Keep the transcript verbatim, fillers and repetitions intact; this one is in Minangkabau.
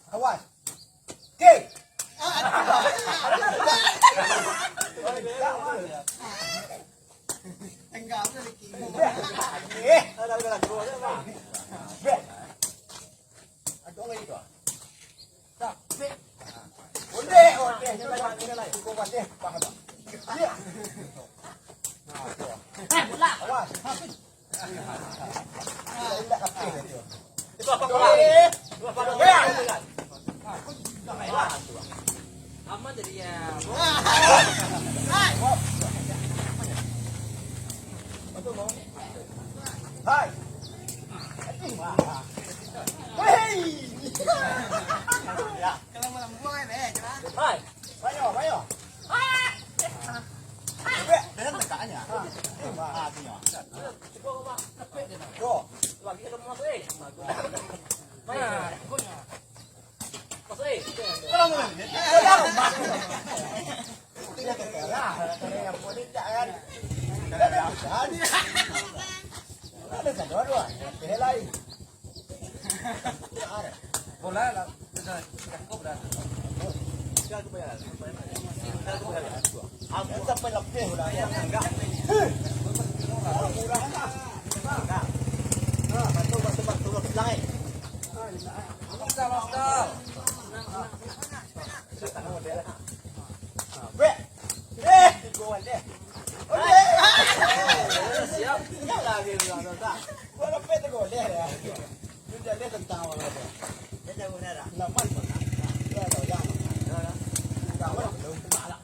Awas. Okey. Eh. Ada orang itu. Ondeh, ondeh, ondeh, ondeh, paham tak? Ya. Awas. Aman jadi ya. Hai. Hei. Ya. Hai. Bayo, bayo. Dengan tegaknya. Ah, tu nyo. Cukup, Pak. Yo. Lagi kita mau masuk, eh. Nah. Masuk, eh. Tolong, tolong. Tolong, Pak. Dia terkelah. Ada yang boleh tak, kan? Ada yang kan? Ada satu, dua. Dia lain. Bola lah, bisa cakap dah. Aku sampai lebih udah. Enggak. Murah lah. Nah, bantu, bantu, bantu, bantu, bantu. Master, master. Bek. Eh, tigo deh. Siap. Enggak lagi, enggak, enggak. Gua lepek tigo deh, ya. Lu jadi tentang apa tu? Dia tahu dah. Lapan. Ya, tahu, ya. Tahu lah. Belum kena lah.